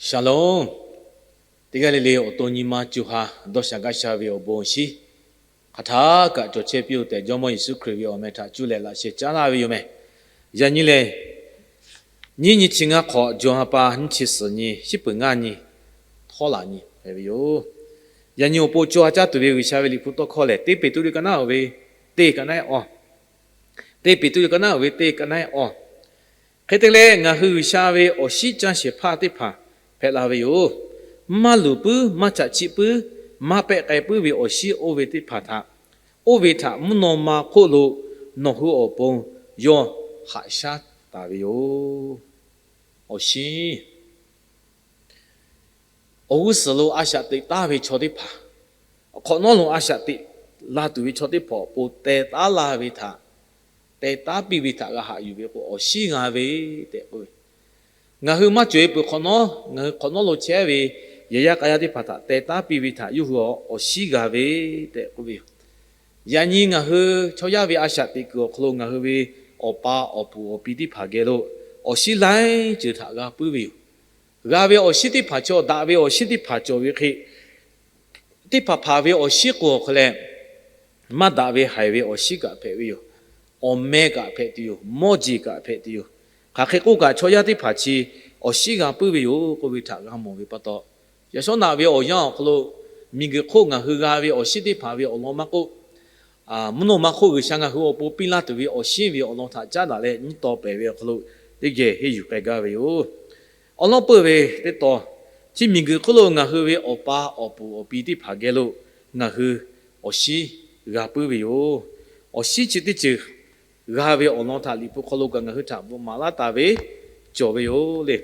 Shalom. Teˇ g'aˇ le le awˬ to nyi ma co ha dawˇ sha gaˇ sha ve awˬ bon awˬ shinˉ hk'aˬ htaˇ kaꞈ cawˬ chehˇ piˇ-oˆ tehꞈ, Jawˇmawˇ Yeˍsuˆ Hkriꞈ ve awˬ meh htaꞈ cuˇ leh laꞈ sheh caˉ laˇ ve yoˬ meh. Yaꞈ nyi lehˬ, nyiˇ nyi chi ngaˇ hk'awꞈ, jawˬ ha pa nyiˇ chi suhˍ nyi, shiˉ peuˬ ngaˇ nyi, htawˇ laꞈ nyi hpehꞈ ve yoˬ. Yaꞈ nyi awˬ pon co ha caˇ tuˬ ve G'uiˬsha ve liꞈ hpu tawˇ hkawˇ lehˬ, Teˇ Peˍtruˆ ka naˉ-oˬ ve teˇ ka naˉ-ehˉ awˇ, Teˇ Peˍtruˆ ka naˉ-oˬ ve teˇ ka naˉ-ehˉ awˇ. Hk'e te leh, ngaˬ hui G'uiˬsha ve awˬ shinˉ caˇ shehˍ hpaˇ teˇ hpaˍ hpehꞈ la ve yoˬ. Maˇ luˬ puiˉ, maˇ chaꞈ chiˆ puiˉ, maˇ pehˆ k'ai puiˉ ve awˬ shinˉ oˇ ve teˇ hpaˍ htaꞈ, oˇ ve htaꞈ mvuhˇ naw ma hk'oˆ lo nawˬ hui awˬ pon yawˇ haꞈ shaˉ taˍ ve yoˬ. Awˬ shinˉ awˬ g'uˇ suhˍ lo a shaꞈ teꞈ taˉ ve chaw teˇ hpaˍ, hk'awꞈ nawˉ lo a shaꞈ teꞈ la tuˬ ve chaw teˇ hpaˍ awˬ pon teh taˉ laˇ ve htaꞈ, teh taˉ piˇ ve htaꞈ g'a haꞈ yuˬ ve k'o, awˬ shinˉ g'a ve tehꞈ k'oˆ ve. Ngaˬ hui maˇ cawˬ-e peuˬ hk'awꞈ nawˉ, ngaˬ hui hk'awꞈ nawˉ lo chehˇ ve yehˬ yaˇ k'a yaˇ teˇ hpaˍ htaꞈ teh taˉ piˇ ve htaꞈ yawˇ hui awˬ shinˉ g'a ve tehꞈ k'oˆ ve yoˬ. Yaꞈ nyi ngaˬ hui chaw yaˇ ve a shaꞈ teꞈ kuiˬ awˬ hk'aw lo ngaˬ hui ve awˬ pa awˬ puˍ awˬ pi teˇ hpaˍ geh lo awˬ shinˉ laiˉ ceuˬ htaꞈ g'a puiˉ ve yoˬ. G'a ve awˬ shinˉ teˇ hpaˍ chaw, daꞈ ve awˬ shinˉ teˇ hpaˍ cawˬ ve hk'e, teˇ hpaˍ hpaˍ ve awˬ shinˉ k'o awˬ hk'e leh, maˇ daꞈ ve haiˬ ve awˬ shinˉ kaꞈ hpehꞈ ve yoˬ. Awˬ meh kaꞈ hpehꞈ tuˬ yoˬ. Mawˇ jeˬ kaꞈ hpehꞈ tuˬ yoˬ. Hk'aˬ hk'e k'oˆ kaꞈ, chaw yaˇ teˇ hpaˍ chi awˬ shinˉ g'a puiˉ ve yoˬ k'oˆ ve htaꞈ g'a mawˬ ve pa taw, yaꞈ shawˉ naꞈ ve awˬ yanˇ awˬ hk'aw lo miˬguiˬ hk'oˆ ngaˬ hui g'a ve awˬ shinˉ teˇ hpaˍ ve awˬ lawn maˇ k'oˆ, mvuhˇ naw ma hk'oˆ G'uiˬsha ngaˬ hui awˬ pon piˇ laˇ tuˬ ve awˬ shinˉ ve awˬ lawn htaꞈ caˉ daꞈ leh nyiˇ taw pehˍ ve awˬ hk'aw lo teˇ geh henˇ yuˬ k'ai gaˇ ve yoˬ. Awˬ lawn peuˬ ve teˇ taw, chi miˬguiˬ hk'oˆ lo ngaˬ hui ve awˬ pa awˬ puˍ awˬ pi teˇ hpaˍ geh lo ngaˬ hui awˬ shinˉ g'a puiˉ ve yoˬ. Awˬ shinˉ chi teˇ ceuˬ g'a ve awˬ lawn htaꞈ liꞈ hpu hk'aw lo kaꞈ ngaˬ hui htaꞈ bvuhꞈ maˍ laˇ taˍ ve cawˬ ve yoˬ le.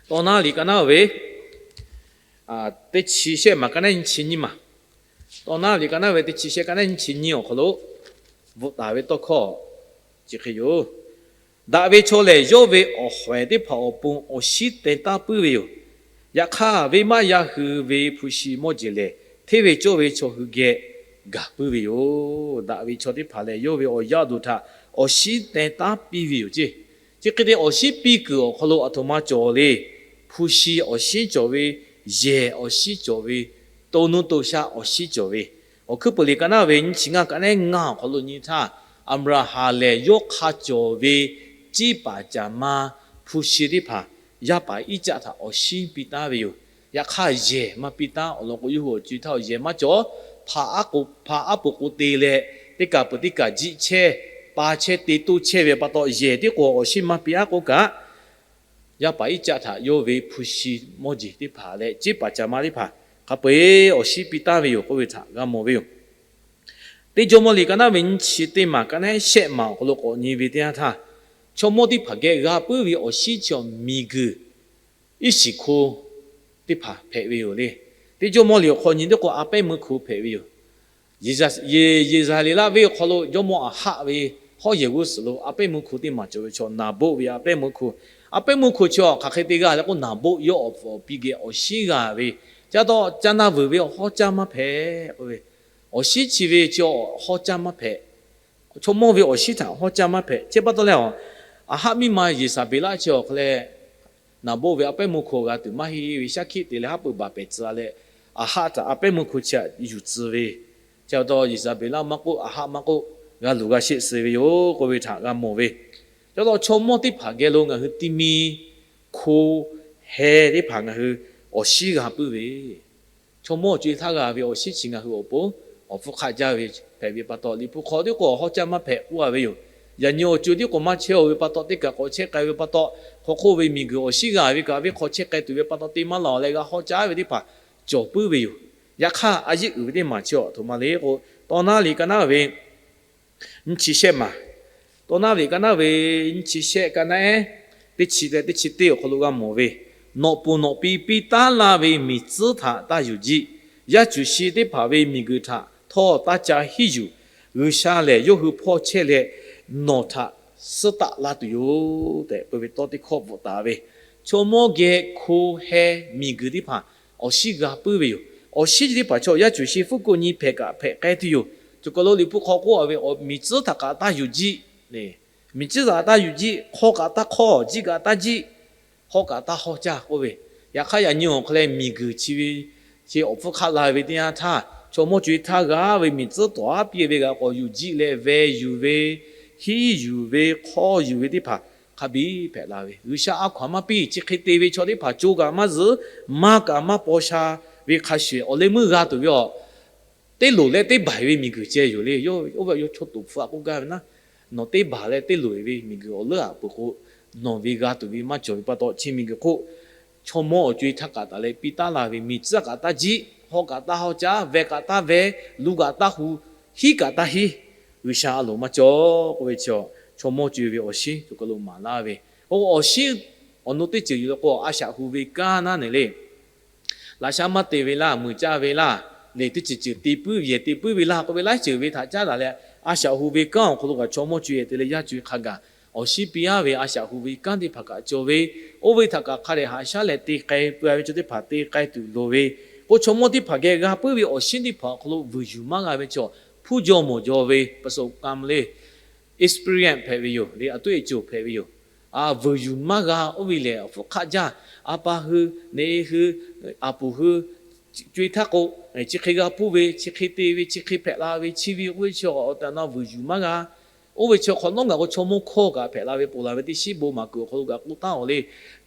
Tawˇ naˉ liꞈ ka naˉ ve teˇ chi shehˆ maˬ ka naˉ nyiˇ chi nyiˇ maˬ, Tawˇ naˉ liꞈ ka naˉ ve teˇ chi shehˆ ka naˉ nyiˇ chi nyiˇ awˬ hk'aw lo bvuhꞈ taˍ ve tawˇ hkawˇ chi hk'e yoˬ. Daꞈ ve chaw lehˬ, yawˇ ve awˬ hawehˍ teˇ hpaˍ awˬ pon awˬ shinˉ teh taˉ puiˉ ve yoˬ. Yaꞈ hk'aˇ, venˇbaˆ yaˇ hui ve hpu shi mawˇ jeˬ lehˬ, hteˇ ve cawˇ ve chaw hui geh gaˬ puiˉ ve yoˬ. Daꞈ ve chaw teˇ hpaˍ lehˬ, yawˇ ve awˬ yaˇ awˬ duˬ htaꞈ awˬ shinˉ teh taˉ piˇ ve yoˬ ceˇ. Chi hk'e te awˬ shinˉ piˇ kuiˬ awˬ hk'aw lo aˬ htoꞈ ma cawˬ le. Hpu shi awˬ shinˉ cawˬ ve, yehˬ awˬ shinˉ cawˬ ve, to nuˇ to sha awˬ shinˉ cawˬ ve, Awˬ hkuiˉ peuˬ liꞈ ka naˉ ve nyiˇ chi ngaˇ ka naˉ ngaˇ awˬ hk'aw lo nyi htaˇ, Aˍbraˍhanˍ lehˬ yawˇ hk'a cawˬ ve ciˇ paˍ caˍ ma hpu shi teˇ hpaˍ yaˇ paˍ Iˉcaˆ htaꞈ awˬ shinˉ piˇ taˉ ve yoˬ. Yaꞈ hk'aˇ, yehˬ maˇ piˇ taˉ. Awˬ lawn k'o, yawˇ hui awˬ co e htaˇ yehˬ maˇ cawˬ. Hpaˍ aˉ poˍ k'o te leh, teˇ kaˬ peuˬ teˇ kaˬ jiˆ chehˇ, pa chehˇ te toˇ chehˇ ve pa taw, yehˬ tiˉ k'o awˬ shinˉ maˇ piˇ aˉ k'oˆ kaꞈ, yaˇ paˍ Iˉcaˆ htaꞈ yawˇ ve hpu shi mawˇ jeˬ teˇ hpaˍ leh ciˇ paˍ caˍ ma teˇ hpaˍ hk'a peu-eˬ awˬ shinˉ piˇ taˉ ve yoˬ k'oˆ ve htaꞈ g'a mawˬ ve yoˬ. Teˇ Jawˇmawˇ liꞈ ka naˉ ve nyiˇ chi teˇ maˬ ka naˉ shehˆ maˬ awˬ hk'aw lo k'awꞈ nyi ve teˇ yanˇ htaˇ, chaw mawˇ teˇ hpaˍ geh g'a puiˉ ve awˬ shinˉ chi awˬ miˬguiˬ iˉ shiˍ hko teˇ hpaˍ hpehꞈ ve yoˬ le. Teˇ Jawˇmawˇ liꞈ awˬ hk'aw nyi teˇ k'o, a pehˉ meuˇ hko hpehꞈ ve yoˬ. Yeˍzaˍleˍlaˆ venˇ awˬ hk'aw lo jawˇmawˇ Aˍhaˆ ve hawˉ yehˬ g'uˇ suhˍ lo a pehˉ meuˇ hko teˇ maˬ cawˬ ve chaw Naˍboˆ ve a pehˉ meuˇ hko. A pehˉ meuˇ hko chi awˬ hk'aˬ hk'e te g'a le k'o, Naˍboˆ yawˇ awˬ pfuhˍ awˬ pi geh awˬ shinˉ g'a ve, caˇ taw caˇ naˇ vuiˬ ve awˬ hawˉ caˇ maˇ hpehꞈ k'oˆ ve, awˬ shinˉ chi ve chi awˬ hawˉ caˇ maˇ hpehꞈ. Chaw mawˇ ve awˬ shinˉ htaꞈ hawˉ caˇ maˇ hpehꞈ. Chi pa taw leh, Aˍhaˆ miˇ ma Yeˍsaˍbeˍlaˆ chi awˬ hk'aw leh Naˍboˆ ve a pehˉ meuˇ hko g'a tuˬ maˇ heˆ ve shaˉ hkiˆ te leh haˉ pui baˬ pehˍ tcuh leh, Aˍhaˆ htaꞈ a pehˉ meuˇ hko chi htaꞈ yuˬ tcuh ve, chi pa taw Yeˍsaˍbeˍlaˆ maˇ k'oˆ, Aˍhaˆ maˇ k'oˆ, g'a luˬ g'a sheˆ suh ve yoˬ k'oˆ ve htaꞈ g'a mawˬ ve. Chi pa taw chaw mawˇ teˇ hpaˍ geh lo ngaˬ hui ti mi hko heh teˇ hpaˍ ngaˬ hui awˬ shinˉ g'a puiˉ ve, chaw mawˇ awˬ co e htaˇ g'a ve awˬ shinˉ chi ngaˬ hui awˬ pon awˬ hpfuhˇ hk'aˆ jaˇ ve hpehꞈ ve pa taw, liꞈ hpu hk'aw tiˉ k'o awˬ hawˉ caˇ maˇ hpehꞈ k'oˆ a ve yoˬ. Yaꞈ nyi awˬ co e tiˉ k'o maˇ chehˇ-oˬ ve pa taw, teˇ kaˬ k'awꞈ chehˇ k'ai ve pa taw, hk'aw hk'oˆ ve miˬguiˬ awˬ shinˉ g'a ve kaꞈ venˇ hk'aw chehˇ k'ai tuˬ ve pa taw te maˇ laˬ leh g'a hawˉ caˇ ve teˇ hpaˍ cawˬ puiˉ ve yoˬ. Yaꞈ hk'aˇ, a yeˆ uiˍ ve teˇ maˬ chi awˬ htoꞈ ma le k'o, Tawˇ naˉ liꞈ ka naˉ ve nyiˇ chi shehˆ maˬ, Tawˇ naˉ liꞈ ka naˉ ve nyiˇ chi shehˆ ka naˉ ehˉ teˇ chi leh teˇ chi teˇ awˬ hk'aw lo g'a mawˬ ve, Nawˬ ponˬ nawˬ pi piˇ taˉ laˇ ve miˬ tcuhˉ htaꞈ taˇ yuˬ jiˆ. Yaˇ cuˬ shi teˇ hpaˍ ve miˬguiˬ htaꞈ htawˇ taˇ ca hiˉ yuˬ. G'uiˬsha lehˬ yawˇ hui hpawˇ chehˇ leh nawˬ htaꞈ suhˉ taˆ laˇ tuˬ yoˬ tehꞈ k'oˆ ve tawˇ teˇ hkawˇ bvuhꞈ taˍ ve, chaw mawˇ geh hko heh miˬguiˬ teˇ hpaˍ awˬ shinˉ g'a puiˉ ve yoˬ. Awˬ shinˉ chi teˇ hpaˍ chaw yaˇ cuˬ shi fuˉ k'oˆ nyi hpehꞈ kaꞈ hpehꞈ k'ai tuˬ yoˬ. Cawˬ kaˬ lo liꞈ hpu hk'aw k'oˆ a ve, miˬ tcuhˉ htaꞈ kaꞈ taˇ yuˬ jiˆ, miˬ tcuhˉ htaꞈ taˇ yuˬ jiˆ, hk'aw kaꞈ taˇ hk'awˇ, jiˆ kaꞈ taˇ jiˆ, hawˉ kaꞈ taˇ hawˉ caˇ k'oˆ ve, Yaꞈ hk'aˇ, yaꞈ nyi awˬ hk'aw leh miˬguiˬ chi ve, chi awˬ hpfuhˇ hk'aˆ la ve teˇ yanˇ htaˇ, chaw mawˇ co e htaˇ g'a ve miˬ tcuhˉ tawˍ aˉ piˇ ve g'a k'awꞈ yuˬ jiˆ leh veh yuˬ ve, hiˉ yuˬ ve, hk'awˇ yuˬ ve teˇ hpaˍ hk'a biˇ hpehꞈ la ve, G'uiˬsha a hkaw anˬ maˇ piˇ, chi hk'e te ve chaw teˇ hpaˍ co kaꞈ maˇ zuhˆ, maˇ kaꞈ maˇ paw sha ve hk'a shuˍ, awˬ leh meuˇ g'a tuˬ ve awˬ teˇ loˍ leh teˇ baˬ ve miˬguiˬ ceh yoˬ le. Yawˇ oˇ ve yawˇ chaw toˍ hpfuh aꞈ k'oˆ gaˇ ve naˉ, nawˬ teˇ baˬ leh teˇ loˍ ve miˬguiˬ awˬ leuˉ aꞈ peuˬ k'o, nawˬ ve g'a tuˬ ve maˇ cawˬ ve pa taw, chi miˬguiˬ hk'oˆ chaw mawˇ awˬ co e htaˇ kaꞈ taˍ leh piˇ taˉ la ve, miˬ tcuhˉ kaꞈ taˇ jiˆ, hawˇ kaꞈ taˇ hawˇ caˉ, veh kaꞈ taˇ veh, lu kaꞈ taˇ hu, hiˉ kaꞈ taˇ hiˉ, G'uiˬsha a loˍ maˇ cawˬ k'oˆ ve chi, chaw mawˇ co e ve awˬ shinˉ cawˬ kaˬ lo maˍ laˇ ve, oˇ awˬ shinˉ awˬ nu teˇ ceuˬ yoˬ le k'o, a shaꞈ hu ve kanˉ naˉ neˬ le. Laꞈ sha maˇ te ve laˇ, muiˬ caˇ ve laˇ, lehˬ teˇ ceuˬ ceuˬ te puiˉ ve, yehˬ te puiˉ ve laˇ k'oˆ ve laiˉ ceuˬ ve htaꞈ caˉ daꞈ leh, a shaꞈ hu ve kanˉ awˬ hk'aw lo kaꞈ chaw mawˇ co e te leh yaˇ co e hk'a gaˬ awˬ shinˉ piˇ aˉ ve a shaꞈ hu ve kanˉ teˇ hpaˍ kaꞈ cawˬ ve, oˇ ve htaꞈ kaꞈ hk'a dehꞈ haꞈ shaˉ leh te k'ai peuˬ a ve chaw teˇ hpaˍ te k'ai tuˬ loˍ ve, k'o chaw mawˇ teˇ hpaˍ geh g'a puiˉ ve awˬ shinˉ teˇ hpaˍ awˬ hk'aw lo vuiˬ yuˬ maˇ g'a ve chaw, hpuˇ jaw mawˬ jaw ve ประสบการณ์ le, experience hpehꞈ ve yoˬ le, a tuˇ e coˬ hpehꞈ ve yoˬ. Vuiˬ yuˬ maˇ g'a oˇ ve lehˬ, awˬ hpfuhˇ hk'aˆ jaˇ, a pa hui, neꞈ e hui, a puˍ hui, co e htaˇ k'o, chi hk'e g'a puiˉ ve, chi hk'e te ve, chi hk'e hpehꞈ la ve, chi ve k'oˆ ve chi awˬ tehꞈ na vuiˬ yuˬ maˇ g'a. Oˇ ve chi hk'awꞈ nawˉ ngaˬ k'o chaw mawˇ hkawˇ kaꞈ hpehꞈ la ve, ponˬ laˬ ve teˇ shiˉ bon maˍ kuiˬ awˬ hk'aw lo kaꞈ k'oˆ taˉ awˬ le.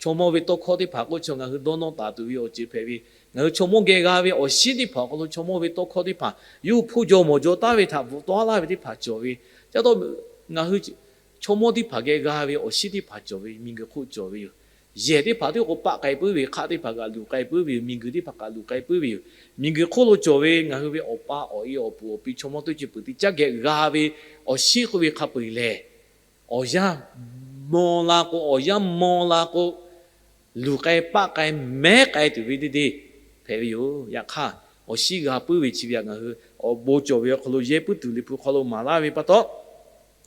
Chaw mawˇ ve tawˇ hkawˇ teˇ hpaˍ k'oˆ chi ngaˬ hui dawˇ nawˇ taˍ tuˬ ve awˬ ceuˬ hpehꞈ ve, ngaˬ hui chaw mawˇ geh g'a ve awˬ shinˉ teˇ hpaˍ awˬ hk'aw lo chaw mawˇ ve tawˇ hkawˇ teˇ hpaˍ yawˇ hui hpuˇ jaw mawˬ jaw taˉ ve htaꞈ bvuhꞈ tawˆ laˇ ve teˇ hpaˍ cawˬ ve. Caˇ taw ngaˬ hui chaw mawˇ teˇ hpaˍ geh g'a ve awˬ shinˉ teˇ hpaˍ cawˬ ve, miˬguiˬ hk'oˆ cawˬ ve yoˬ. Yehˬ teˇ hpaˍ teˇ k'o paˆ k'ai puiˉ ve, hk'aˆ teˇ hpaˍ kaꞈ luˬ k'ai puiˉ ve yoˬ, miˬguiˬ teˇ hpaˍ kaꞈ luˬ k'ai puiˉ ve yoˬ. Miˬguiˬ hk'oˆ lo cawˬ ve ngaˬ hui ve awˬ pa awˬ e awˬ puˍ awˬ pi chaw mawˇ teˇ ceuˬ peuˬ teˇ caˉ geh g'a ve awˬ shinˉ k'oˆ ve hk'a peu eˬ lehˬ, awˬ yanˇ maw la k'o, awˬ yanˇ maw la k'o, luˬ k'ai paˆ k'ai mehˉ k'ai tuˬ ve teˇ deˇ hpehꞈ ve yoˬ. Yaꞈ hk'aˇ, awˬ shinˉ g'a puiˉ ve chi ve htaꞈ ngaˬ hui awˬ bon cawˬ ve awˬ hk'aw lo yehˇ puiˉ tuˬ Liꞈ hpu hk'aw lo maˍ laˇ ve pa taw,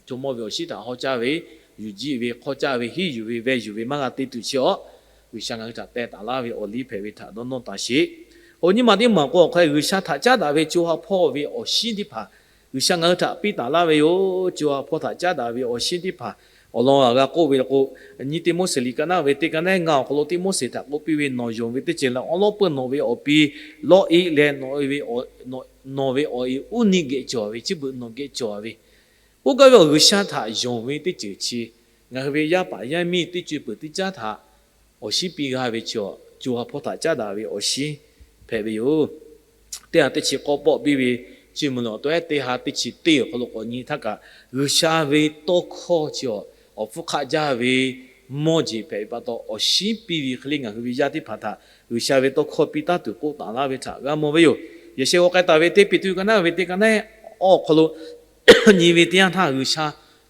chaw mawˇ ve awˬ shinˉ htaꞈ hawˇ caˇ ve, yuˬ jiˆ ve, hk'awˇ caˇ ve, hiˉ yuˬ ve, veh yuˬ ve maˇ g'a te tuˬ chi awˬ, G'uiˬsha ngaˬ hui htaꞈ teh taˍ laˇ ve awˬ liˇ hpehꞈ ve htaꞈ dawˇ nawˇ taˍ sheˍ. K'o nyi ma teˇ maˬ k'o awˬ hk'aw G'uiˬsha htaꞈ caˉ daꞈ ve co ha hpawˇ ve awˬ shinˉ teˇ hpaˍ G'uiˬsha ngaˬ hui htaꞈ piˇ taˍ laˇ ve yoˬ. Co ha hpawˇ htaꞈ caˉ daꞈ ve awˬ shinˉ teˇ hpaˍ awˬ lawn aꞈ g'a k'oˆ ve k'o, nyi Teˇmawˇseˍ liꞈ ka naˉ ve teˇ ka naˉ ngaˇ awˬ hk'aw lo Teˇmawˇseˍ htaꞈ k'oˆ piˇ ve, nawˬ yonˍ ve teˇ ceuˬ leh awˉ lawˉ peuˇ nawˬ ve awˬ pi lawˇ iˆ leh nawˬ ve awˬ e uˉ niˆ geh cawˬ ve, chi beuꞈ nawˬ geh cawˬ ve, k'oˆ gaˇ ve awˬ G'uiˬsha htaꞈ yonˍ ve teˇ ceuˬ chi ngaˬ hui ve yaˇ paˍ yaˇ miˇ teˇ co e peuˬ teˇ caˉ htaꞈ awˬ shinˉ piˇ g'a ve chi, co ha hpawˇ htaꞈ caˉ daꞈ ve awˬ shinˉ hpehꞈ ve yoˬ. Teˇ ha teˇ chi k'awˇ pawˆ biˇ ve, chi mvuhˬ lawˬ taweh teˇ ha teˇ chi teˇ awˬ hk'aw lo k'awꞈ nyi htaˇ kaꞈ, G'uiˬsha ve tawˇ hkawˇ chi awˬ hpfuhˇ hk'aˆ jaˇ ve mawˇ jeˬ hpehꞈ ve pa taw, awˬ shinˉ piˇ ve hk'e le ngaˬ hui ve yaˇ teˇ hpaˍ htaꞈ G'uiˬsha ve tawˇ hkawˇ piˇ taˉ tuˬ k'oˆ taˍ laˇ ve htaꞈ g'a mawˬ ve yoˬ. Yaꞈ sheh g'aw k'ai taˍ ve teˇ Peˍtruˆ ka naˉ ve teˇ ka naˉ awˬ hk'aw lo nyi ve teˇ yanˇ htaˇ, G'uiˬsha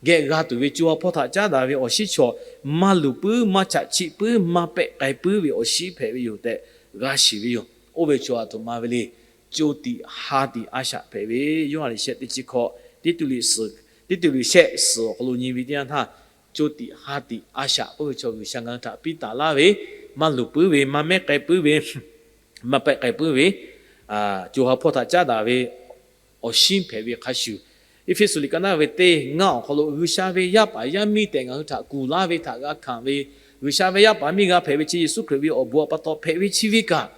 geh g'a tuˬ ve co ha hpawˇ htaꞈ caˉ daꞈ ve awˬ shinˉ chaw, maˇ luˬ puiˉ, maˇ chaꞈ chiˆ puiˉ, maˇ pehˆ k'ai puiˉ ve awˬ shinˉ hpehꞈ ve yoˬ tehꞈ g'a shiˍ ve yoˬ. Oˇ ve chaw aˬ htoꞈ ma ve le. Co tiꞈ ha tiꞈ a shaꞈ hpehꞈ ve, Yoˇhanˬ liꞈ shehˆ teˇ chi hk'awꞈ, Tiˇtuꞈ liꞈ shehˆ suhˍ awˬ hk'aw lo nyi ve teˇ yanˇ htaˇ, co tiꞈ ha tiꞈ a shaꞈ k'oˆ ve chaw G'uiˬsha ngaˬ hui htaꞈ piˇ taˍ laˇ ve, maˇ luˬ puiˉ ve, maˇ mehˉ k'ai puiˉ ve, maˇ pehˆ k'ai puiˉ ve, co ha hpawˇ htaꞈ caˉ daꞈ ve awˬ shinˉ hpehꞈ ve hk'a shuˍ, Eˇfeˇsuꞈ liꞈ ka naˉ ve teˇ ngaˇ awˬ hk'aw lo G'uiˬsha ve yaˇ paˍ yaˇ miˇ tehꞈ ngaˬ hui htaꞈ kuˬ laˇ ve htaꞈ g'a hkanˍ ve, G'uiˬsha ve yaˇ paˍ miˇ g'a hpehꞈ ve chi Yeˍsuˆ Hkriꞈ ve awˬ bon awˬ pa taw hpehꞈ ve chi ve kaꞈ,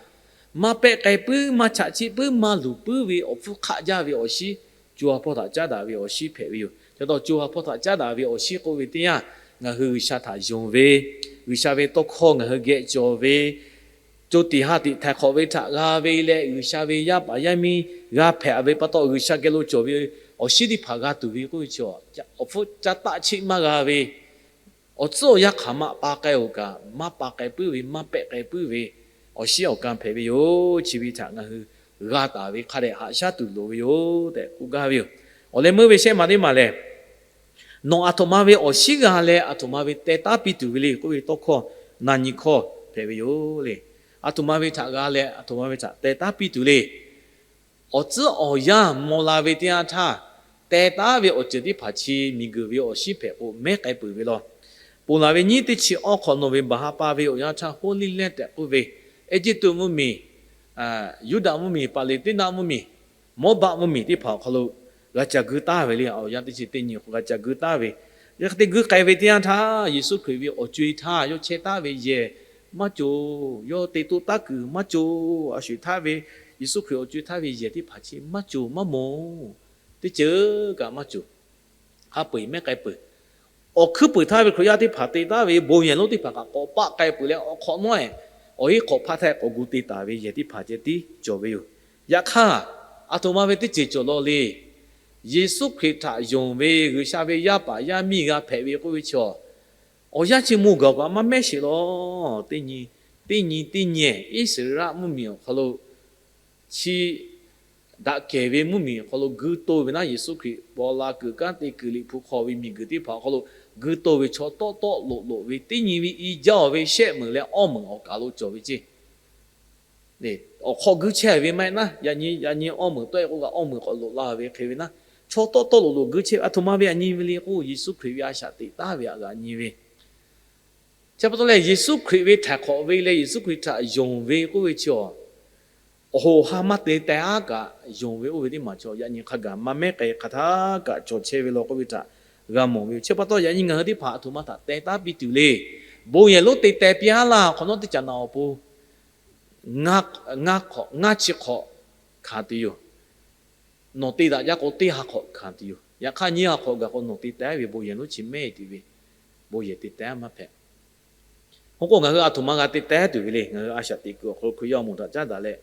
maˇ pehˆ k'ai puiˉ, maˇ chaꞈ chiˆ puiˉ, maˇ luˬ puiˉ ve awˬ hpfuhˇ hk'aˆ jaˇ ve awˬ shinˉ, co ha hpawˇ htaꞈ caˉ daꞈ ve awˬ shinˉ hpehꞈ ve yoˬ. Ca taw co ha hpawˇ htaꞈ caˉ daꞈ ve awˬ shinˉ k'oˆ ve teˇ yanˇ, ngaˬ hui G'uiˬsha htaꞈ yonˍ ve, G'uiˬsha ve tawˇ hkawˇ ngaˬ hui geh cawˬ ve, co tiꞈ ha tiꞈ htaiˍ hk'awꞈ ve htaꞈ g'a ve leh, G'uiˬsha ve yaˇ paˍ yaˇ miˇ g'a hpehꞈ ve pa taw, G'uiˬsha geh lo cawˬ ve awˬ shinˉ teˇ hpaˍ g'a tuˬ ve k'oˆ ve chi, awˬ hpfuhˇ caˇ taˆ chiˆ maˇ g'a ve, awˬ tcuhˉ awˬ yanˇ hk'aˬ ma pa k'ai-oˬ kaꞈ, maˇ pa k'ai puiˉ ve, maˇ pehˆ k'ai puiˉ ve awˬ shinˉ awˬ kan hpehꞈ ve yoˬ. Chi ve htaꞈ ngaˬ hui g'a taˍ ve hk'a dehꞈ haꞈ shaˉ tuˬ loˍ ve yoˬ tehꞈ k'oˆ gaˇ ve yoˬ. Awˬ leh meuˇ ve shehˆ ma teˇ maˬ lehˬ, nawˬ aˬ htoꞈ ma ve awˬ shinˉ g'a leh aˬ htoꞈ ma ve teh taˉ piˇ tuˬ ve le k'oˆ ve tawˇ hkawˇ na nyi hkawˇ hpehꞈ ve yoˬ le. Aˬ htoꞈ ma ve htaꞈ g'a leh aˬ htoꞈ ma ve htaꞈ teh taˉ piˇ tuˬ le. Awˬ tcuhˉ awˬ yanˇ maw la ve teˇ yanˇ htaˇ, teh taˉ ve awˬ ceuˬ teˇ hpaˍ chi miˬguiˬ ve awˬ shinˉ hpehꞈ k'o mehˉ k'ai peuˬ ve law. Ponˬ laˬ ve nyiˇ teˇ chi awˇ hk'awꞈ nawˬ ve baˬ ha pa ve awˬ yanˇ htaˇ, Holy Land tehꞈ k'oˆ ve Eˇjiˇtuꞈ mvuhˇmiˬ, Yuˇdaꞈ mvuhˇmiˬ, Paˍleˍtiˉnaˆ mvuhˇmiˬ, Mawˇbaˆ mvuhˇmiˬ teˇ hpaˍ awˬ hk'aw lo g'a ca gu taˍ ve le. Awˬ yanˇ teˇ chi teˇ nyi k'o g'a ca gu taˍ ve, yawˇ hk'e te gu k'ai ve teˇ yanˇ htaˇ, Yeˍsuˆ Hkriꞈ ve awˬ co e htaˇ yawˇ chehˇ taˍ ve yehˬ maˇ cawˬ. Yawˇ te toˆ taˉ kuiˬ maˇ cawˬ. A sho eˬ htaˇ ve Yeˍsuˆ Hkriꞈ awˬ co e htaˇ ve yehˬ teˇ hpaˍ chi maˇ cawˬ maˇ mawˬ. Teˇ ceuˬ kaꞈ maˇ cawˬ. Hk'a peu eˬ mehˉ k'ai peuˬ. Awˬ hkuiˉ puiˍ htaˇ ve Hkriꞈ yaˇ teˇ hpaˍ te taˉ ve bon yehˬ lonˉ teˇ hpaˍ kaꞈ k'awꞈ paˆ k'ai peuˬ leh, awˬ hk'awꞈ nawˉ-ehˍ awˬ heˆ hk'awꞈ hpaˇ htaˇ k'awꞈ gu te taˍ ve yehˬ teˇ hpaˍ ceh tiˉ cawˬ ve yoˬ. Yaꞈ hk'aˇ, aˬ htoꞈ ma ve teˇ ceuˬ cawˬ law le. Yeˍsuˆ Hkriꞈ htaꞈ yonˍ ve G'uiˬsha ve yaˇ paˍ yaˇ miˇ g'a hpehꞈ ve k'oˆ ve chaw, awˬ yanˇ chi mvuh gaˬ kaꞈ maˇ mehˉ sheˍ law. Teˇ nyi, teˇ nyi teˇ nyi Iˉsaˍreˍlaˆ mvuhˇmiˬ awˬ hk'aw lo chi daꞈ kehˬ ve mvuhˇmiˬ awˬ hk'aw lo guiˇ toˇ ve naˉ, Yeˍsuˆ Hkriꞈ paw la kuiˬ kanˉ te kuiˬ Liꞈ hpu hk'aw ve miˬguiˬ teˇ hpaˍ awˬ hk'aw lo guiˇ toˇ ve chaw tawˆ tawˆ loꞈ loꞈ ve teˇ nyi ve i jaˇ-oˬ ve shehˆ meunˍ leh awˇ meunˍ awˬ kaˬ lo cawˬ ve ceˇ. Awˬ hk'awꞈ guiˇ chehˇ ve maˇ heˆ naˉ, yaꞈ nyi awˇ meunˍ tawˆ-e k'oˆ kaꞈ awˇ meunˍ k'awꞈ loꞈ la ve hk'e ve naˉ, chaw tawˆ tawˆ loꞈ loꞈ guiˇ chehˇ ve. Aˬ htoꞈ ma ve aˬ nyi ve le k'o, Yeˍsuˆ Hkriꞈ ve a shaꞈ teꞈ taˉ ve aꞈ g'aꞈ nyi ve. Chi pa taw leh, Yeˍsuˆ Hkriꞈ ve htaiˍ hk'awꞈ ve leh Yeˍsuˆ Hkriꞈ htaꞈ yonˍ ve k'oˆ ve chi-a, awˬ hoꞈ ha maˇ te teh aˉ kaꞈ yonˍ ve oˇ ve teˇ maˬ chaw yaꞈ nyi hk'a gaˬ maˇ mehˉ k'ai hk'aˬ htaˇ kaꞈ cawˬ chehˇ ve law k'oˆ ve htaꞈ g'a mawˬ ve yoˬ. Chi pa taw yaꞈ nyi ngaˬ hui teˇ hpaˍ aˬ htoꞈ ma htaꞈ teh taˉ piˇ tuˬ le. Bon yehˬ lonˉ te teh piˇ-aˉ laˇ hk'awꞈ nawˉ teˇ caꞈ naꞈ awˬ pon ngaˇ hk'awꞈ ngaˇ chi hk'awꞈ hkanˍ tuˬ yoˬ. Nawˬ te daꞈ jaˇ k'o, teˇ ha hk'awꞈ hkanˍ tuˬ yoˬ. Yaꞈ hk'aˇ, nyiˇ ha hk'awꞈ gaˬ k'o, nawˬ te teh ve bon yehˬ lonˉ chi mehˉ tuˬ ve, bon yehˬ te teh maˇ hpehꞈ. Oˇ k'o, ngaˬ hui aˬ htoꞈ ma g'a te teh tuˬ ve le. Ngaˬ hui a shaꞈ teꞈ kuiˬ awˬ hk'aw lo Hkriꞈ yaˇ awˬ moˍ htaꞈ caˉ daꞈ leh,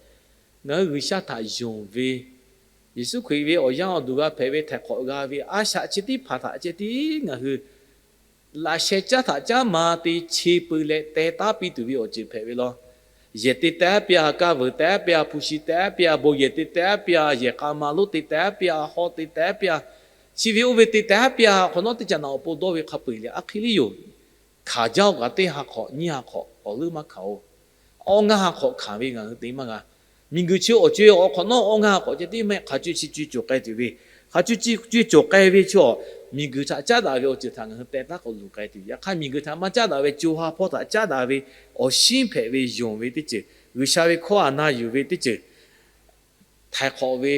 ngaˬ hui G'uiˬsha htaꞈ yonˍ ve, Yeˍsuˆ Hkriꞈ ve awˬ yanˇ awˬ duˬ g'a hpehꞈ ve htaiˍ hk'awꞈ g'a ve a shaꞈ chi teˇ hpaˍ htaꞈ ceh tiˉ ngaˬ hui laꞈ sheh caˉ htaꞈ caˉ ma te che peu leh teh taˉ piˇ tuˬ ve awˬ ceuˬ hpehꞈ ve law. Yehˬ te teh aˉ piˇ-a, kaˇ vuiˬ teh aˉ piˇ-a, hpu shi teh aˉ piˇ-a, bon yehˬ te teh aˉ piˇ-a, yehˬ k'a ma lonˉ te teh aˉ piˇ-a, haw te teh aˉ piˇ-a, chi ve oˇ ve te teh aˉ piˇ-a, hk'awꞈ nawˉ teˇ caꞈ naꞈ awˬ pon dawˇ ve hk'a peu-eˬ leh, a hk'e le yoˬ. Hkanˍ jaˇ-oˬ kaꞈ teˇ ha hk'awꞈ nyiˇ ha hk'awꞈ awˬ leuˉ maˇ hkanˍ-oˬ. Awˇ ngaˇ ha hk'awꞈ hkanˍ ve ngaˬ hui te maˇ g'a. Miˬguiˬ chi awˬ co-e awˬ hk'awꞈ nawˉ awˇ ngaˇ ha hk'awꞈ ceh tiˉ mehˆ hk'a co-e chi co-e cawˬ k'ai tuˬ ve, hk'a co-e chi co-e cawˬ k'ai ve chi-a, miˬguiˬ htaꞈ caˉ daꞈ ve awˬ ceuˬ htaꞈ ngaˬ hui teh taˉ k'awꞈ luˬ k'ai tuˬ. Yaꞈ hk'aˇ, miˬguiˬ htaꞈ maˇ caˉ daꞈ ve co ha hpawˇ htaꞈ caˉ daꞈ ve awˬ shinˉ hpehꞈ ve yonˍ ve teˇ ceuˬ, G'uiˬsha ve hkawˇ htaꞈ na yuˬ ve teˇ ceuˬ, htaiˍ hk'awꞈ ve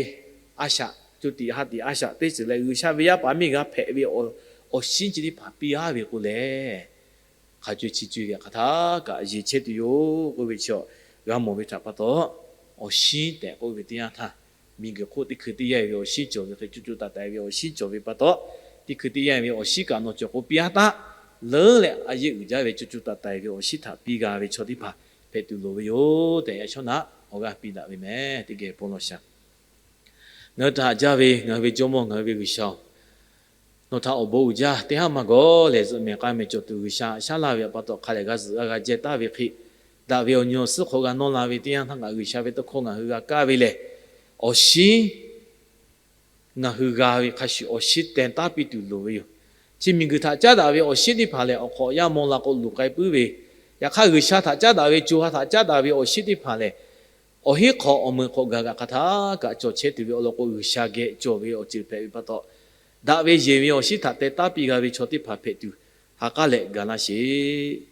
a shaꞈ, co tiꞈ ha tiꞈ a shaꞈ teˇ ceuˬ leh G'uiˬsha ve yaˇ paˍ miˇ g'a hpehꞈ ve awˬ shinˉ chi teˇ hpaˍ piˇ-aˉ ve k'o lehˬ, hk'a co-e chi co-e ve hk'aˬ htaˇ kaꞈ yeˬ chehˇ tuˬ yoˬ k'oˆ ve chi-a, g'a mawˬ ve htaꞈ pa taw, awˬ shinˉ tehꞈ k'oˆ ve teˇ yanˇ htaˇ, miˬguiˬ hk'oˆ teˇ hkui teˇ yanˇ ve awˬ shinˉ cawˬ ve hk'e, co co taiˍ taiˍ ve awˬ shinˉ cawˬ ve pa taw, teˇ hkui teˇ yanˇ ve awˬ shinˉ kaꞈ nawˬ cawˬ k'o piˇ-aˉ taˉ leuˉ leh, a yeˇ uiˍ jaˇ ve co co taiˍ taiˍ ve awˬ shinˉ htaꞈ piˇ g'a ve chaw teˇ hpaˍ hpehꞈ tuˬ loˍ ve yoˬ tehꞈ, yaꞈ shawˉ naꞈ awˬ g'aˇ piˇ daꞈ ve meh. Teˇ geh bon lawˬ shaˍ. Ngaˬ hui htaꞈ haꞈ jaˇ ve ngaˬ hui ve Jawˇmawˇ, ngaˬ hui ve G'uiˬsha-oˬ, nawˬ htaꞈ awˬ bon uiˍ jaˇ. Teˇ haˉ maˇ gawˬ lehˬ, zuhꞈ mehˍ k'ai mehˍ cawˬ tuˬ G'uiˬsha shaˉ laˇ ve pa taw, hk'a lehˬ g'a zuhꞈ g'a g'a jehˇ taˍ ve hk'e, daꞈ ve awˬ nyi awˬ suhˉ hk'aw g'a nawˇ la ve teˇ yanˇ htaˇ, ngaˬ G'uiˬsha ve tawˇ hkawˇ ngaˬ hui g'a kaˇ ve lehˬ, awˬ shinˉ ngaˬ hui g'a ve hk'a shuˍ awˬ shinˉ teh taˉ piˇ tuˬ loˍ ve yoˬ. Chi miˬguiˬ htaꞈ caˉ daꞈ ve awˬ shinˉ teˇ hpaˍ lehˬ, awˬ hk'awꞈ yaˇ maw la k'o luˬ k'ai puiˉ ve, yaꞈ hk'aˇ G'uiˬsha htaꞈ caˉ daꞈ ve, co ha htaꞈ caˉ daꞈ ve awˬ shinˉ teˇ hpaˍ lehˬ, awˬ heˆ hk'awꞈ awˬ meunˍ hk'awꞈ gaˬ g'aꞈ hk'aˬ htaˇ kaꞈ cawˬ chehˇ tuˬ ve awˬ lawn k'o, G'uiˬsha geh cawˬ ve awˬ ceuˬ hpehꞈ ve pa taw, daꞈ ve yeˬ ve awˬ shinˉ htaꞈ teh taˉ piˇ g'a ve chaw teˇ hpaˍ hpehꞈ tuˬ, ha k'aˉ leh gaˬ laˇ sheˍ.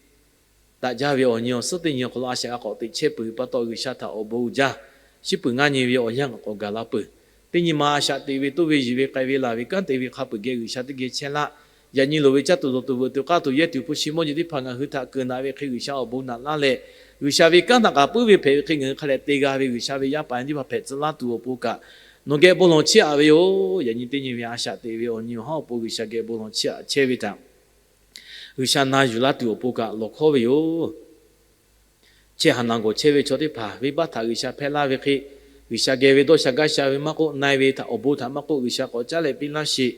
Daꞈ jaˇ ve awˬ nyi awˬ suhˉ teˇ nyi awˬ hk'aw lo a shaꞈ g'a k'awꞈ teꞈ chehˇ peuˬ ve pa taw, G'uiˬsha htaꞈ awˬ bon uiˍ jaˇ. Shiˉ peuˬ ngaˇ nyi ve awˬ yanˇ k'awꞈ gaˬ la peuˬ. Teˇ nyi ma a shaꞈ teꞈ ve, toˇ ve, yiˬ ve, k'ai ve, laˬ ve, kanˉ te ve hk'a peu-eˬ geh G'uiˬsha teˇ geh chehˇ laˇ. Yaꞈ nyi loˍ ve caˇ tuˬ dawˬ tuˬ veuꞈ tuˬ k'aˇ tuˬ yehˇ tuˬ hpu shi mawˇ jeˬ teˇ hpaˍ ngaˬ hui htaꞈ keunˍ daꞈ ve hk'e, G'uiˬsha awˬ bon naꞈ laˇ leh, G'uiˬsha ve kanˉ htaꞈ k'aꞈ puiˉ ve hpehꞈ ve hk'e, ngaˬ hui hk'a dehꞈ te g'a ve G'uiˬsha ve yaˇ paˍ yaˇ miˇ teˇ hpaˍ hpehꞈ tcuh laˇ tuˬ awˬ pon kaꞈ, nawˬ geh bon lawˬ chiˇ aꞈ ve yoˬ. Yaꞈ nyi teˇ nyi ve a shaꞈ teꞈ ve awˬ nyi awˬ haˉ awˬ pon G'uiˬsha geh bon lawˬ chiˇ aꞈ chehˇ ve htaꞈ G'uiˬsha na yuˬ laˇ tuˬ awˬ pon kaꞈ lawˬ hkawˉ ve yoˬ. Chehˇ haˍ naˬ gawˬ chehˇ ve chaw teˇ hpaˍ venˇbaˆ htaꞈ G'uiˬsha hpehˇ laˇ ve hk'e, G'uiˬsha geh ve dawˇ sha gaˇ sha ve maˇ k'oˆ, na-e ve htaꞈ awˬ bon htaꞈ maˇ k'oˆ, G'uiˬsha k'awꞈ caˉ leh piˇ laˇ sheˍ.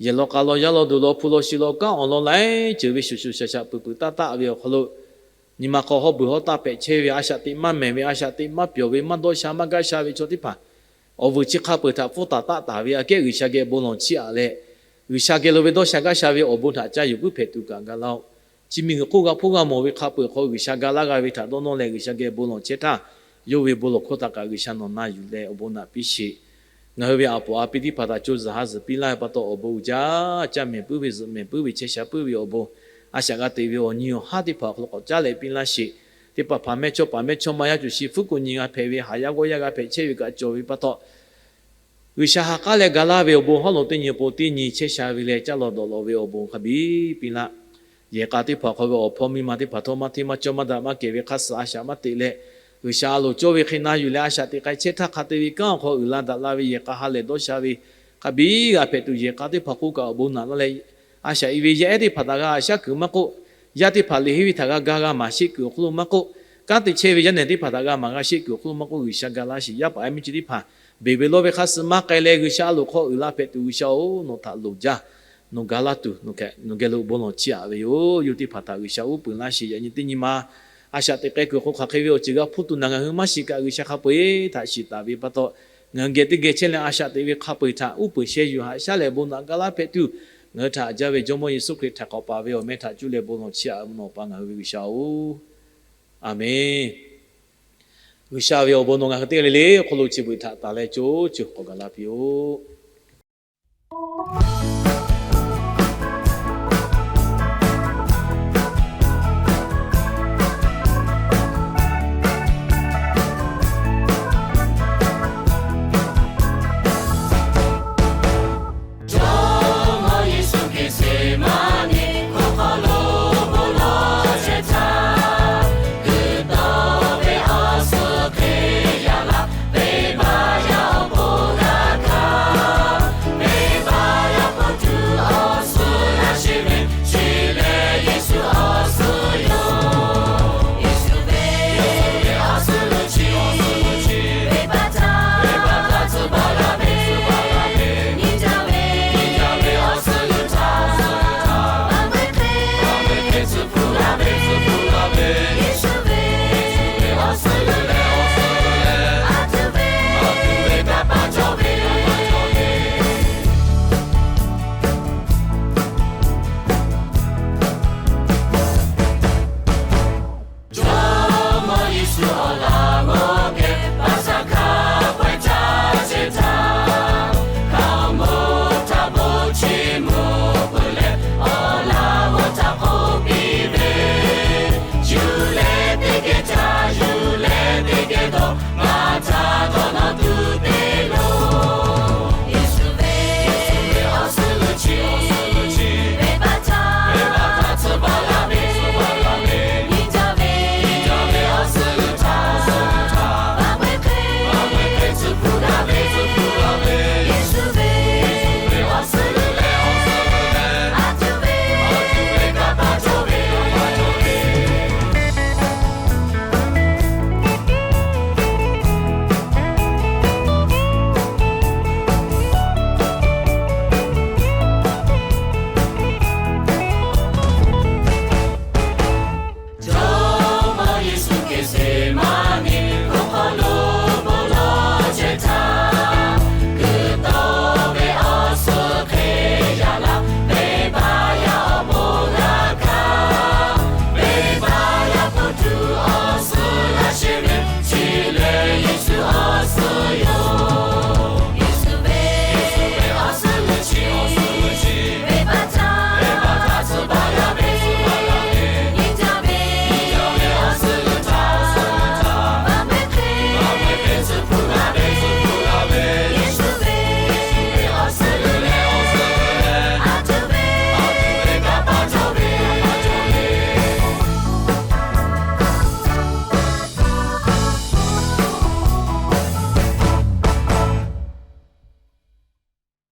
Yehˬ law k'a law, yaˇ law duˬ law, hpu law shi law, kanˉ awˬ lawn laiˉ ceuˬ ve shuˍ shuˍ shaˍ shaˍ peuˬ peuˬ taˆ taˆ ve awˬ hk'aw lo, nyi ma hk'aw hawˉ beuˬ hawˉ taˆ hpehꞈ chehˇ ve, a shaꞈ teꞈ maˇ mehˍ ve, a shaꞈ teꞈ maˇ pyawˬ ve, maˇ dawˇ sha maˇ gaˇ sha ve chaw teˇ hpaˍ, awˬ vuiˬ chi hk'a peuˬ htaꞈ pfuhˇ taˍ taˆ taˍ ve aꞈ kehˉ G'uiˬsha geh bon lawˬ chiˇ aꞈ leh, G'uiˬsha geh lo ve dawˇ sha gaˇ sha ve awˬ bon htaꞈ ca yuˬ puiˉ hpehꞈ tuˬ kaꞈ gaˬ laˇ-oˆ. Chi miˬguiˬ hk'oˆ g'a hpuˇ g'a mawˬ ve hk'a peuˬ hk'aw G'uiˬsha ga laˇ g'a ve htaꞈ dawˇ nawˇ leh G'uiˬsha geh bon lawˬ chehˇ htaˇ, yawˇ ve bon lawˬ hkawˇ htaꞈ kaꞈ G'uiˬsha nawˬ na yuˬ leh awˬ bon naꞈ piˇ sheˍ. Ngaˬ hui ve aˬ poˍ aˬ pi teˇ hpaˍ htaꞈ co zuhˬ ha zuhˬ piˇ laˇ ve pa taw awˬ bon uiˍ jaˇ. Caˇ mehˍ puiˉ ve, zuhꞈ mehˍ puiˉ ve, chehˇ sha puiˉ ve awˬ bon, a shaꞈ g'a teꞈ ve awˬ nyi awˬ haˉ teˇ hpaˍ awˬ hk'aw lo k'awꞈ caˉ leh piˇ laˇ sheˍ. Teˇ hpaˍ hpaˍ mehˇchawˇ paˍ mehˇchawˇma yaˇ cuˬ shi hpfuhˇ kuˬ nyi g'a hpehꞈ ve, haˍ yaˇ g'awˇ yaˇ g'a hpehꞈ chehˇ ve kaꞈ cawˬ ve pa taw, G'uiˬsha ha k'aˉ leh ga laˇ ve awˬ bon hawˉ lo teˇ nyi awˬ pon teˇ nyi chehˇ sha ve leh caˇ lawˬ dawꞈ lawˬ ve awˬ bon hk'a biˇ piˇ laˇ. Yehˬ k'a teˇ hpaˍ hk'aw ve awˬ hpawˇ miˇ ma teˇ hpaˍ htawˇ maˇ hteˇ maˇ cawˇ maˇ daꞈ maˇ kehˬ ve hk'aˇ suh a shaꞈ maˇ teꞈ leh, G'uiˬsha a loˍ cawˇ ve hk'e na yuˬ leh a shaꞈ teꞈ k'ai chehˇ htaˇ hk'a te ve kanˉ awˬ hk'aw uiˍ la daꞈ la ve yehˬ k'a ha lehˬ dawˇ sha ve hk'a biˇ g'a hpehꞈ tuˬ, yehˬ k'a teˇ hpaˍ k'oˆ kaꞈ awˬ bon naꞈ laˇ leh, a shaꞈ i ve yaˇ ehˉ teˇ hpaˍ htaꞈ g'a shaˉ kuiˬ maˇ k'oˆ, yaˇ teˇ hpaˍ liꞈ henˇ ve htaꞈ g'a ga g'a maˍ sheˆ kuiˬ awˬ hk'oˆ lo maˇ k'oˆ, kanˉ te chehˇ ve yaˇ nehˬ teˇ hpaˍ htaꞈ g'a maˍ g'a sheˆ kuiˬ awˬ hk'oˆ lo maˇ k'oˆ, G'uiˬsha ga laˇ sheˍ. Yaˇ paˍ yaˇ miˇ chi teˇ hpaˍ beˬ ve lawˇ ve hk'aˇ suh maˇ k'ai leh, G'uiˬsha a loˍ hk'aw uiˍ la hpehꞈ tuˬ G'uiˬsha-oˬ, nawˬ htaꞈ loˍ jaˇ. Nawˬ ga laˇ tuˬ nawˬ geh lo bon lawˬ chiˇ aꞈ ve yoˬ. Yawˇ teˇ hpaˍ htaꞈ G'uiˬsha uˉ peunˍ laˇ sheˍ. Yaꞈ nyi teˇ nyi ma a shaꞈ teꞈ k'ai kuiˬ hk'oˆ hk'aˬ hk'e ve awˬ ceuˬ g'a hpuˇ tuˬ naˬ ngaˬ hui maˇ shiˍ kaꞈ, G'uiˬsha hk'a peu-eˬ htaꞈ shiˍ taˍ ve pa taw, ngaˬ hui geh teˇ geh chehˇ leh a shaꞈ teꞈ ve hk'a peu-eˬ htaꞈ uˉ peunˍ sheh yuˬ haꞈ shaˉ leh bon naꞈ ga laˇ hpehꞈ tuˬ, ngaˬ hui htaꞈ haꞈ jaˇ ve Jawˇmawˇ Yeˍsuˆ Hkriꞈ htaꞈ k'awꞈ paˍ ve awˬ meh htaꞈ cuˇ leh bon lawˬ chiˇ aꞈ ve nawˬ pa ngaˬ hui ve G'uiˬsha-oˬ, Aˍmenˍ. G'uiˬsha ve awˬ bon nawˬ ngaˬ hui teˇ g'aˇ le le awˬ hk'aw lo chi beuꞈ htaꞈ taˍ leh co co k'awꞈ gaˬ la piˇ-oˆ.